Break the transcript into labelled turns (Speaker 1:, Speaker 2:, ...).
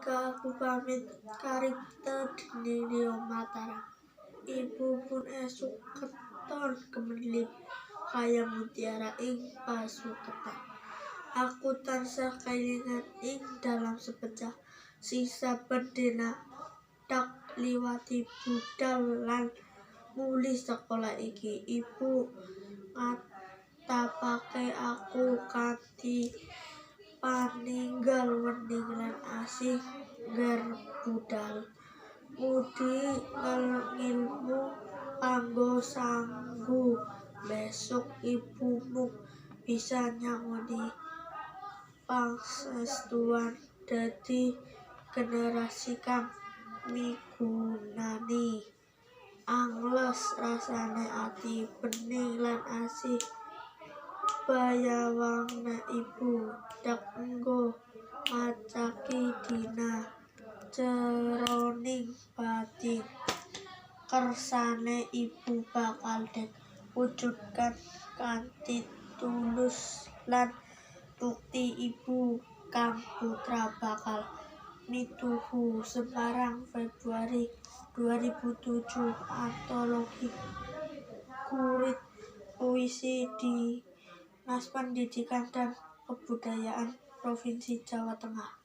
Speaker 1: Nalika aku pamit karipta dening Neo Mataram, ibu pun esuk keton kemerlip kaya mutiara ing pasuketan. Aku tansah kelingan ing dalan sepecah sing saben dina dak liwati budal lan mulih sekolah iki. Ibu ngatapake aku kanthi paninggal wening lan asih ngger budal ngudi ngilmu kanggo sangu besuk. Ibu mung bisa nyangoni pangestuan dadi generasi kang migunani. Angles rasane ati, bening lan asih bayawangne ibu dak enggo macaki dina jeroning batin. Kersane ibu bakal dek wujudkan kanthi tulus lan bukti ibu kang putra bakal mituhu. Semarang, Februari 2007 Antologi Gurit Puisi Dinas Pendidikan dan Kebudayaan Provinsi Jawa Tengah.